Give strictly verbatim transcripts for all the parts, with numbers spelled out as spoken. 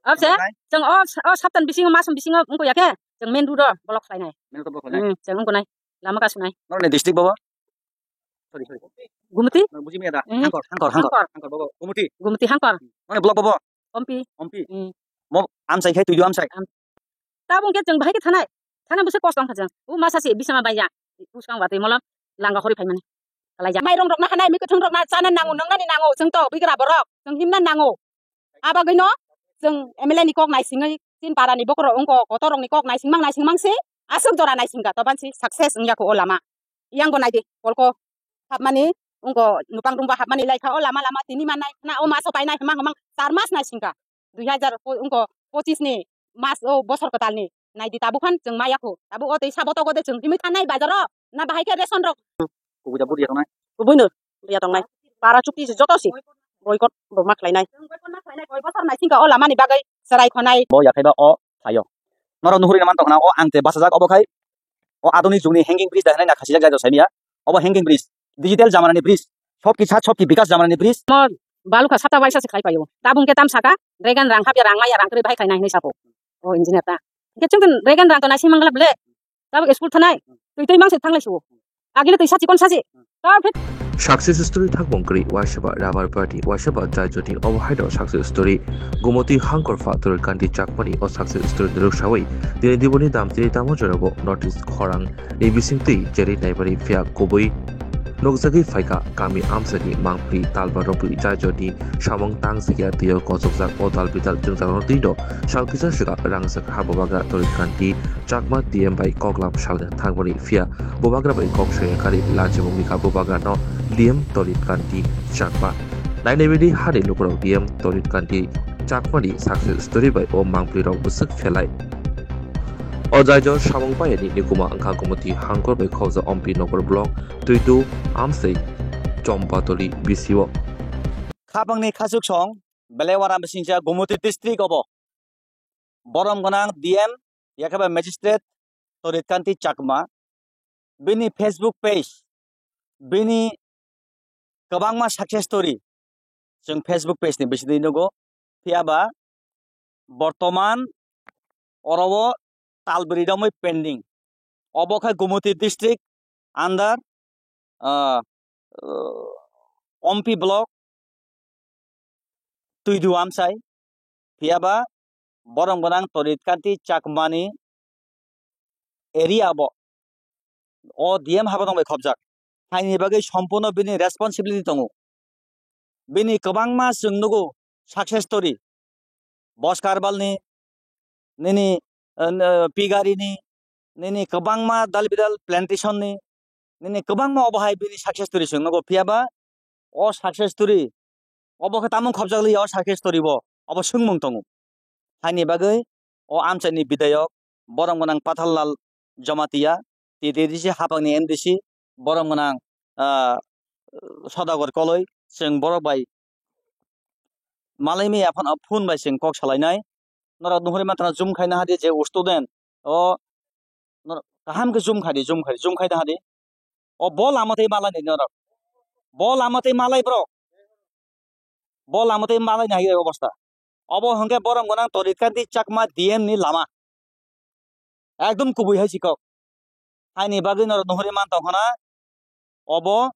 Obse, Nai? Chwng o, o saptan bisingo, masum bisingo wngkha ya khe, chwng main road o block khlainai. Main road o block khlainai? Hmm, chwng wngkha nai. Lama kasu nai. Norok ni district bobo? Sorry, sorry. Gumti? Buji miya da. Hmm. Hangkor, hangkor, hangkor. Hangkor. Hangkor bobo. Gumti. Gumti hangkor. Mane block bobo? Ompi. Ompi. Hmm. Mo amsai khai tuidu amsai. Am-, tabung khe chwng bahai khe thanai. Thana bwswk kos tongkha chwng. U masa se bisama bai ya. Bwskang watwi molam langa hori phaimani. Kalaijak. Mairong rokna hanai, mikwthwng rokna chana nango, nwngnani nango, chwng to bigra borok, chwng himna nango. Abagwino chwng M L A ni kok naisingwi, chin para ni bokorok wngko, kotor rokni kok naisingmang naisingmang se, aswk jora naisingkha, toban si success wngya kho o lama. Yang bo naidi, polko hapmani, wngko nupang rungba hapmani laikha o lama lama tini ma nai, na o maso painai himang himang, char mas naisingkha. Dui hajar po-, wngko pochis ni mas o bosor kwtal ni naidi tabuk phan chwng ma yakho. Tabuk o tei sabo togo de chwng himwi thanai bazar o. Na bahai khe ration rok. Kubui da buri yaknai. Kubui no ya tongnai. Para chukti se joto si. Boycott bo ma khlainai. Koi bosor naisingkha o lama ni bagwi chwrai khonai. Bo yakhai ba o phaio. Norok nuhuri na man tongna o ang te bachajak obo khai. O adoni jugni hanging bridge da hinai na khasijak jai do saimia. Obo hanging bridge. Digital jamana ni bridge. Sobki sa sobki bikas jamana ni bridge. Mo balukha sata waisa se khlai paio. Tabung ke tam saka. Regan rang hapya rang maya rang kri bahai khlainai hinai sabo. O engineer ta. Ke chungkin regan rang to naising mangla ble. Tabuk school thanai. Twi twi mang se thanglai suo. Agile twi sachi kon sachi. Ta phet. Success story thakbong kri waisaba rubber party waisaba jai joti obo hai do success story. Gumoti hangkor fa Torit Kanti Chakmani o success story nirok sawi. Dini diboni dam tini tamo jora bo notice khorang ni bising twi cheri naibari phiya kubui nukjagwi phaikha kami amsani mangpli talba rwpwi jai joti samung tang sikya twiyo kochokjak o dal bidal jwngjal no twi do sal kisa swkang rangchak ha bubagra Torit Kanti Chakma D M bai koklam salna thangmani phiya bubagra bai kok soya kari lachimungni kha bubagra no D M Torit Kanti Chakma. Nainai bini hani lukurok D M Torit Kanti Chakmani success story bai o mangpli rok bwswk phelai. O jaijo samung payani nikuma wngkha Gumoti hangkor bai khokjak Ompi Nokor block Tuitu Amsai Chompatoli B C O. Khapangni khachuk song belai uanam bisingsa Gumoti district obo. Borom gwnang D M, yakhe ba magistrate Torit Kanti Chakma, bini Facebook page, bini kwbangma success story chwng Facebook page ni bisingtwi nugo. Phiya ba bortoman oro o talbri romwi pending. Obo khe Gumoti district under, ah, Ompi block, Tuidu Amsai, phiya ba borom gwnang Torit Kanti Chakmani area bo o D M haborok bai khopjak. Haini bagwi sompurno bini responsibility tongo. Bini kwbangma chwng nugo success story. Boskarbal ni, nini, eh, n-, eh, Pigari ni, nini kwbangma dal bidal plantation ni, nini kwbangma obo hai bini success story chwng nugo. Phiya ba o success story obo khe tamung khopjak liya o success story bo, obo swngmung tongo. Haini bagwi o amchaini bidayok borom gwnang Patharlal Jamatia, T T D C hapangni M D C, borom gwnang, ah, Sodagar Koloi, chwng borok bai malai maya phano phone bai chwng kok salainai. Norok nuhuri mantana zoom khaina hadi je student, o norok kaham khe zoom khadi, zoom khadi, zoom khaina hadi. O bo lama tei malai ni norok. Bo lama tei malai bro. Bo lama tei malai ni hai obostha. Obo hwnkhe borom gwnang Torit Kanti Chakma D M ni lama. Ekdom kubui hai si kok. Haini bagwi norok nuhuri man tong khna. Obo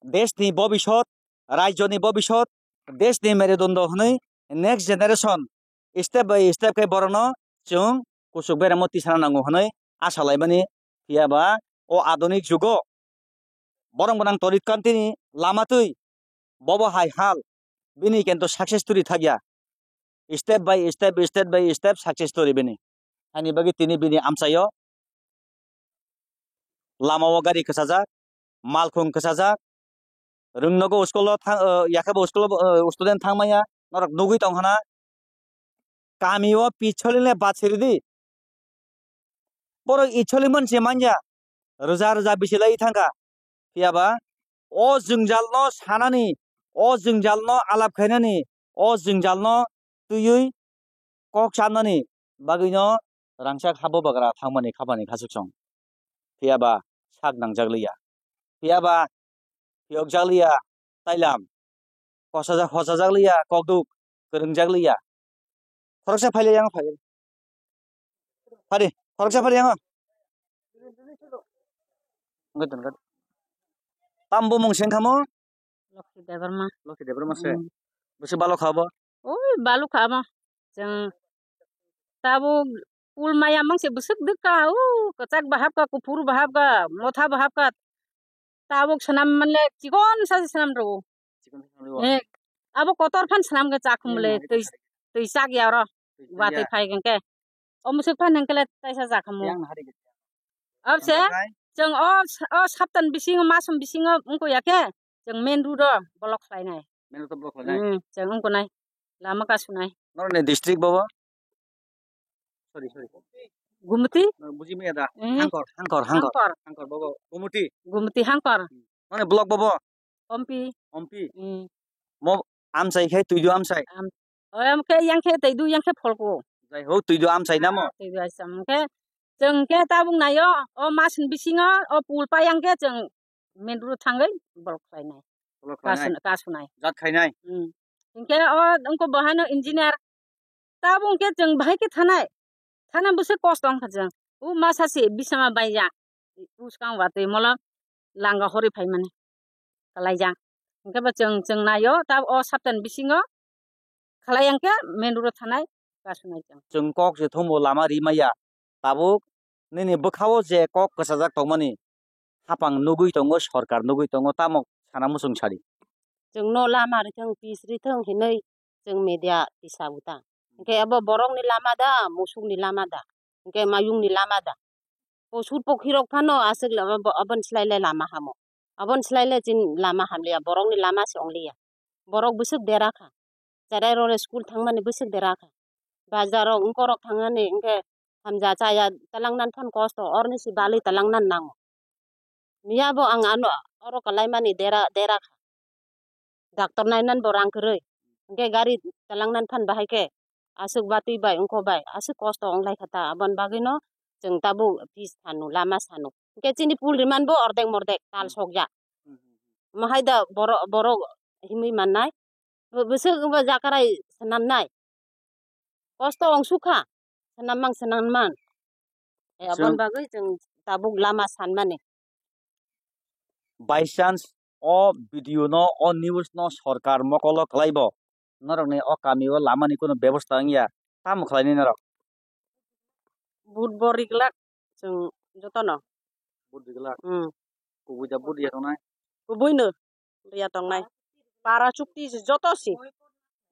deshni bobisot, rajyoni bobisot, deshni merudondo hwnwi next generation step by step khe borokno chwng kuchuk beramo tisana nango hwnwi asa laimani. Phiya ba o adhunik jugo borom gwnang Torit Kantini lama twi bobo hai hal bini kintu success story thakya. Step by step, step by step success story bini. Haini bagwi tini bini amchaio lama o gari kwchajak, malkhung kwchajak, rwngnogo school o thang, uh, yakhebo school o, uh, student thangmaya, norok nugwi tong khna. Kami o picholi le bachiri di. Borok icholi mon se manya, rwja rwja bisi lai thangkha. Phiya ba o jwngjal no sanani, o jwngjal no alap khainani, o jwngjal no twiwi kok chamnani bagwino rangchak habo bagra thangmani khapani khasuk song. Phiya ba sak nangjak liya. Phiya ba phiyokjak liya tailam. Kosajak hosajak liya kokduk kwrwngjak liya. Khoroksa phaile yang phai. Phadi, khoroksa phadi yang. Ngat ngat. Tambo mung sengkhamo? Lokhi Debbarma. Lokhi Debbarma se. Hmm. Bwswk balo kha bo? Oi, balo kha bo. Chwng tabuk pul maya mang se bwswk dwk ka, o kwchak bahap ka, kuphur bahap ka, motha bahap ka. Tabuk swnam manle chikon sa se swnam rwo. Chikon sa swnam rwo. Eh, abo kotor phan swnam khe chakhum le twi, twi chak ya oro. Twi chak ya. Watwi phai khe. O musuk phan hengkele taisa jakhamu. Yang hari gitu. Abse, chwng o, o saptan bisingo, masum bisingo wngko ya khe, chwng main road o block khlainai. Main road o block khlainai? Hmm, chwng wngko nai. Lama kasu nai. Noroni district bobo? Sorry, sorry. Gumti? No, buji maya da. Hmm. Hangkor, hangkor, hangkor. Hangkor. Hangkor bobo. Gumti? Gumti hangkor. Hmm. Noroni block bobo? Ompi. Ompi? Hmm. Mo amsai khe twidu amsai. Am-, o, am khe yang khe twidu yang khe pholko. Jai ho, twidu amsai namo? Ah, twidu amsai. Am khe chwng khe tabuk naio, o mas ni bisingo, o pul pa yang khe chwng main road thangwi block khlainai. Block khlainai? Kasun-, kasunai. Jat khainai? Hmm. Hinkhe o wngkho bo haino engineer. Tabuk khe chwng bahai khe thanai. Thana bwswk kosto wngkha chwng. O masa se bisama bai ya. Bwskang watwi molo langa hori phaimani. Kalaijak. Hinkhe bo chwng, chwng naio, ta o saptan bisingo khalai yang khe main road o thanai kasunai chwng. Chwng kok se thumo lama rimaya. Tabuk nini bwkhao je kok kwchajak tongmani, hapang nugwi tongo, sorkar nugwi tongo, tamo sana muchung sadi. Chwngno lama rithwng, pis rithwng hinwi chwng media tisa buta. Hinkhe abo borokni lama da, musukni lama da, hinkhe mayungni lama da. Posur pokhirok phano aswk lama bo-, aboni slai le lama hamo. Aboni slai le chini lama hamliya, borokni lama se wngliya. Borok bwswk dera kha. Cherai rok le school thangmani bwswk dera kha. Bazar rok wngkorok thangmani hinkhe hamja chaya talangnan phan kosto, oroni si balwi talangnan nango. Miya bo ang ano oro kalaimani dera, dera kha. Doctor nainan bo rang kwrwi. Hinkhe gari talangnan phan bahai khe aswk batwi bai wngkho bai aswk kosto wnglai kha ta, aboni bagwino chwng tabuk pis sanu, lama sanu. Hinkhe chini pul riman bo ordek mordek tal sokya. Omo hai da borok, borok himwi mannai. Bo-, bwswk wngba jakarai swnamnai. Kosto ongsukha, swnam mang swnam man. E, aboni bagwi chwng tabuk lama sanmani. By chance o video no, o news no sorkar mokolo khlai bo, norokni o kami o lama ni kunu bebosta wngya, tamo khlainai norok? Vote bo riglak chwng jotono. Vote riglak? Hmm. Kubui da vote ya tongnai? Kubui no ya tongnai. Para chukti se joto si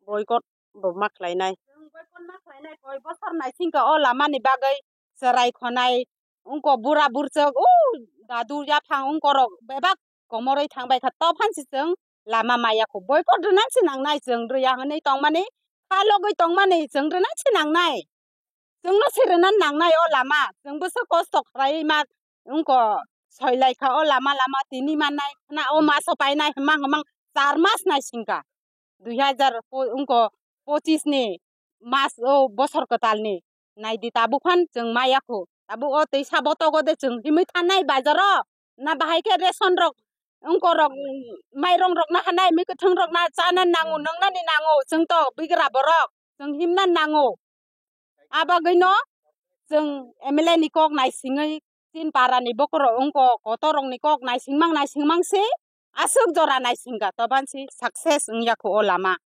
boycott bo ma khlainai. Chwng boycott ma khlainai, koi bosor naisingkha o lama ni bagwi chwrai khonai, wngkok bura burchok, o dadu yaphang wngkorok bebak komorwi thangbai kha, to phan si chwng lama maya kho. Boycott rwna si nangnai, chwng rwya hwnwi tongmani, kha logwi tongmani chwng rwna si nangnai. Chwngno se rwna nangnai o lama. Chwng bwswk kosto khlaiwi ma wngko soilai kha o lama lama tini mannai. Na o maso painai hwmang hwmang char mas naisingkha. Dui hajar po-, wngko pochis ni mas o bosor kwtalni. Naidi tabuk phan chwng maya kho. Tabuk o twi sabo togo de chwng himwi thanai bazaro. Na bahai khe ration rok wngkorok, mairong rok na hanai, mui kwthwng rok na chana nango, nwngnani nango, chwng to bigra borok, chwng himna nango. A bagwino chwng M L A ni kok naisingwi, chin para ni bokorok wngko, kotor rok ni kok naisingmang naisingmang se, aswk jora naisingkha, toban si success wngya kho o lama.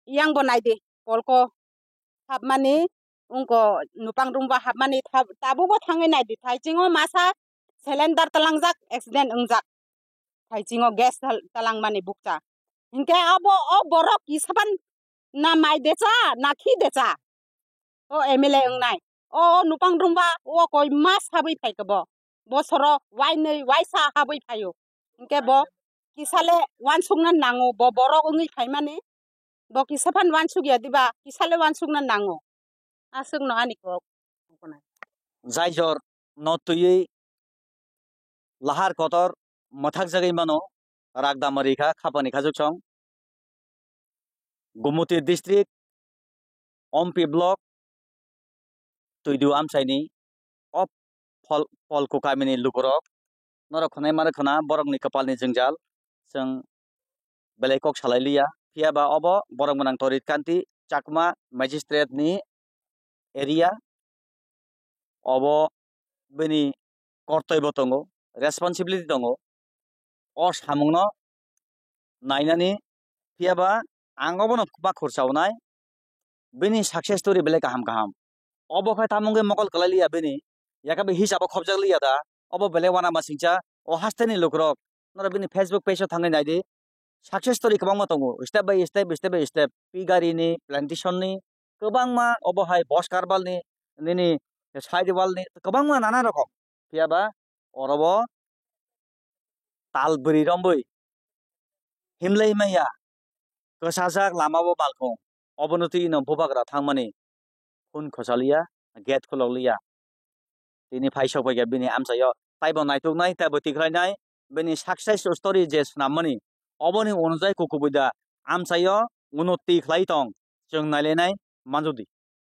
Yang bo naidi, polko hapmani, wngko nupang room bo hapmani, tab-, tabukbo thangwi naidi, thaichingo masa cylinder talangjak, accident wngjak, thaichingo gas tal-, talangmani bukcha. Hinkhe abo o borok kisa phan na mai decha, na khi decha. O M L A wngnai. O, o nupang room ba, o koi mas habwi phaikha bo. Bosoro wainwi, waisa habwi phaio. Hinkhe bo kisale wansukna nango, bo borok wngwi phaimani. Bo kisa phan wansukya diba, kisale wansukna nango. Aswkno ani kok. Jaijor no twiwi lahar kotor mwthakjagwi mano, ragdama rikha khapani khajuksong. Gumuti district, Ompi block, Twidu amchaini o Pol-, Polku kamini lukurok norok khwnai mano khwna borokni kwpalni jwngjal chwng belai kok salai liya. Phiya ba obo borok gwnang Torit Kanti Chakma magistrate ni area, obo bini kortoibo tongo, responsibility tongo. O samungno nainani, phiyaba ang obono ma khursa wnai, bini success story belai kaham kaham. Obo khai tamungwi mokol kwlai liya bini, yakabe hisabo khobjak liya da, obo belai wana masingcha, o hasteni lukurok, noro bini Facebook page o thangwi naidi, success story kwbangma tongo, step by step, step by step, pi gari ni, plantation ni, kwbangma obo hai bos karbal ni, nini side wall ni, kwbangma nana rokom. Phiyaba orobo tal bwrwi rombwi himlai maya, kwchajak lama bo malkhung, obono twi no bubagra thangmani phone khosaliya, gate khulokliya. Tini phai sok phaikha bini amchaio, taibo naituknai, taibo tikhlainai, bini success story je swnammani, oboni onujai kukubuida amchaio unnoti khlai tong, chwng nailainai manjodi.